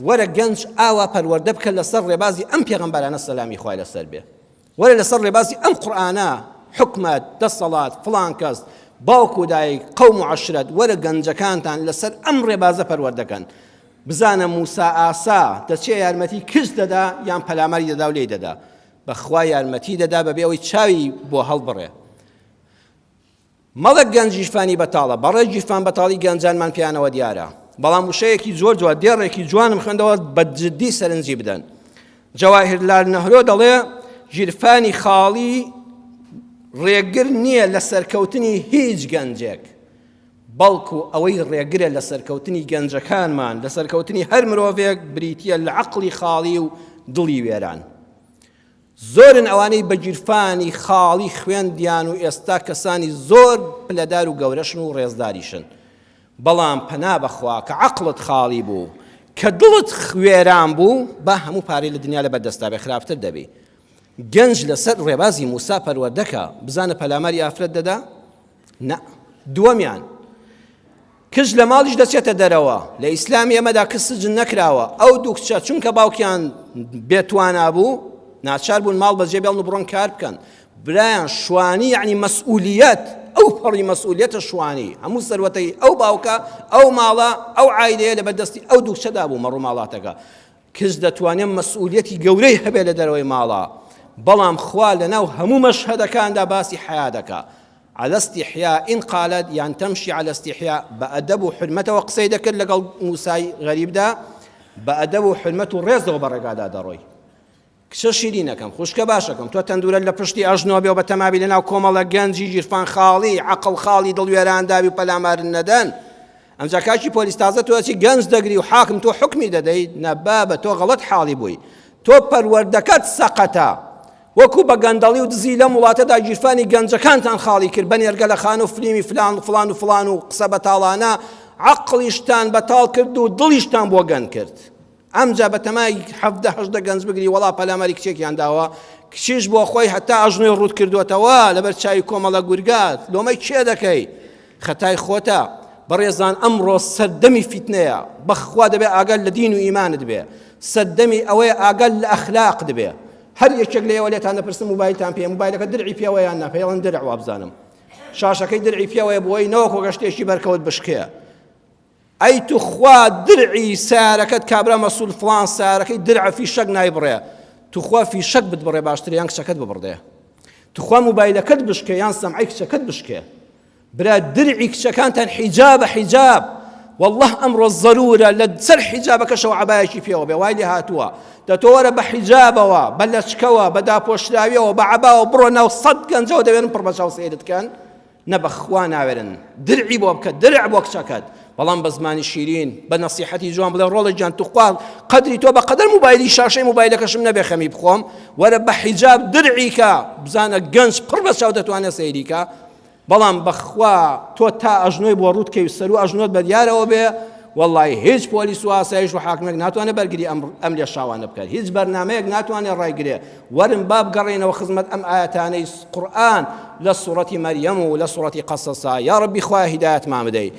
وەرە گەنج ئاوا پەروەردە بکە لەسەر ڕێبازی ئەم پێغەمبەرانە سەلامی خوای لەسەر بێ. وەرە لەسەر ڕێبازی ئەم قورئانە حکومەت، دەسەڵات، فڵان کەس، باوک و دایک، قەوم و عەشرەت، وەرە گەنجەکانتان لەسەر ئەم ڕێبازە پەروەردەکەن. بزانە موسا ئاسا دەچێ یارمەتی کچ دەدا یان پەلاماری دەدا و لێی دەدا. بەخوا یارمەتی دەدا بەبێ ئەوەی چاوی بۆ هەڵبڕێ. مەڵێ گەنج گیرفانی بەتاڵە، بەڕێ گیرفان بەتاڵی گەنجانمان پێیانەوە دیارە، بەڵام وشەیەکی زۆر جوان، دێڕێکی جوانم خوێندەوە بە جدی سەرنجی بدەن. جەواهر لال نەهرۆ دەڵێ گیرفانی خاڵی ڕێگر نییە لە سەرکەوتنی هیچ گەنجێک، بەڵکو ئەوەی ڕێگرە لە سەرکەوتنی گەنجەکانمان، لە سەرکەوتنی هەر مرۆڤێک بریتییە لە عەقڵی خاڵی و دڵی وێران. زۆرن ئەوانەی بە گیرفانی خاڵی خوێندیان و ئێستا کەسانی زۆر پلەدار و گەورەشن و ڕێزداریشن بەڵام پەنا بەخوا کە عەقڵت خاڵی بوو کە دڵت وێران بوو با هەموو پارەی لە دنیا لەبەر دەستا بێ خراپتر دەبی گەنج لەسەر ڕێبازی موسا پەروەردەکە بزانە پەلاماری ئافرەت دەدا نا دووەمیان کچ لە ماڵیش دەچێتە دەرەوە، لە ئیسلامی ئێمەدا کچ سجن نەکراوە، ئەو دوو کچە چونکە باوکیان بێتوانا بوو ناچار بوون ماڵ بەجێ بێڵن و بڕۆن کار بکەن، برایان شوانی یعنی مەسئولیەت ئەو پەڕی مەسئولیەتە شوانی هەموو سەروەتەی ئەو باوکە ئەو ماڵە ئەو عایلەیە لەبەر دەستی ئەو دوو کچەدا بوو مەڕ و ماڵاتەکە کچ دەتوانێت مەسئولیەتی گەورەی هەبێت لە دەرەوەی ماڵە بەڵام خوا لەناو هەموو مەشهەدەکاندا باسی حیا دەکا علی استحیاء قالت یان تمشی علی استحیاء بە ئەدەب و حرمەتەوە قسەی دەکرد لەگەڵ موسای غەریبدا بە ئەدەب و حرمەت و ڕێزەوە بە ڕێگادا دەڕۆی کچە شیرینەکەم خوشکە باشەکەم تۆ تەندورە لە پشتی ئەژنۆ بێ و بە تەمابی لەناو کۆمەڵە گەنجی گیرفان خاڵی عەقڵ خاڵی دڵوێرانداوی و پەلامارن نەدەن ئەمجا کاکی پۆلیس تازە تۆ ئەچی گەنج دەگری و حاکم تۆ حوکمی دەدەی نە بابە تۆ غەڵەت حاڵی بووی تۆ پەروەردەکەت سەقەتە وەکو بە گەندەڵی و دزی لەم وڵاتەدا گیرفانی گەنجەکانتان خاڵی کرد بە نێرگەلەخانە و فلیمی فلان و فڵان و فڵان و قسە بەتاڵانە عەقڵیشتان بەتاڵ کرد و دڵیشتان بۆ گەن کرد ئەمجا بەتەمای 17 18 گەنج بگری وەڵا پەلاماری کچێکیان داوە کچیش بۆ خۆی هەتا ئەژنۆی ڕوت کردوێتەوە لەبەر چاوی کۆمەڵە گورگات لۆمەی کێ دەکەی خەتای خۆتە بەڕێزان ئەمڕۆ سەردەمی فیتنەیە بەخوا دەبێ ئاگات لە دین و ئیمانت بێ سەردەمی ئەوەیە ئاگات لە ئەخلاق دەبێ هەر یەکێک لە ئێوە لێتان دەپرسم موبایلتان پێ موبایلەکە درعی پێوە یان نا پێڵن درع وابزانم شاشەکەی درعی پێوەیە بۆی نەوەکۆ گەشتێکی بەرکەوت بشکێ ئەی توخوا درعی سیارەکەت کابرا مەسول فڵان سیارەکەی درع فیشەک نایبڕێ توخوا فیشەک بتبڕێ باشتر یان کچەکەت ببڕدێ توخوا موبایلەکەت بشکێ یان سەمعی کچەکەت بشکێ برا درعی کچەکانتان حیجابە حیجاب والله ئەمڕۆ زەرورە لە سەر حیجابەکەشەوە عەبایەکی پێوە بێ وای لێ هاتووە دە تۆ وەرە بە حیجابەوە بە لەچکەوە بە داپۆشراویەوە بە عەباوە بڕۆ ناو سەد گەنجەوە دەوێنن پڕ بە چاو سەیرت کەن نە بەخوا ناوێرن درعی بۆ بکە درع بۆ کچەکەت بەڵام بە زمانی شیرین بە نەسیحەتی جوان بڵێ ڕۆڵە گیان توخوا قەدری تۆ بە قەدەر موبایلی شاشەی موبایلەکەشم نەبێ خەمی بخۆم وەرە بە حیجاب درعی کە بزانە گەنج پڕ بە چاو دەتوانێت سەیری کە بەڵام بەخوا تۆ تا ئەژنۆی بۆ ڕووت کەی و سەرو ئەژنۆت بە دیارەوە بێ وەڵی هیچ پۆلیس و ئاسایش و حاکمێک ناتوانێت بەرگری ئەم ئەم لێشاوانە بکات هیچ بەرنمەیەک ناتوانێت ڕایگرێ وەرن با بگەڕێنەوە خزمەت ئەم ئاەتانەی قورئان لە سوڕەتی مەریەم و لە سوڕەتی قەسەسا یا ڕەبی خوایە هیدایەتمان بدەی.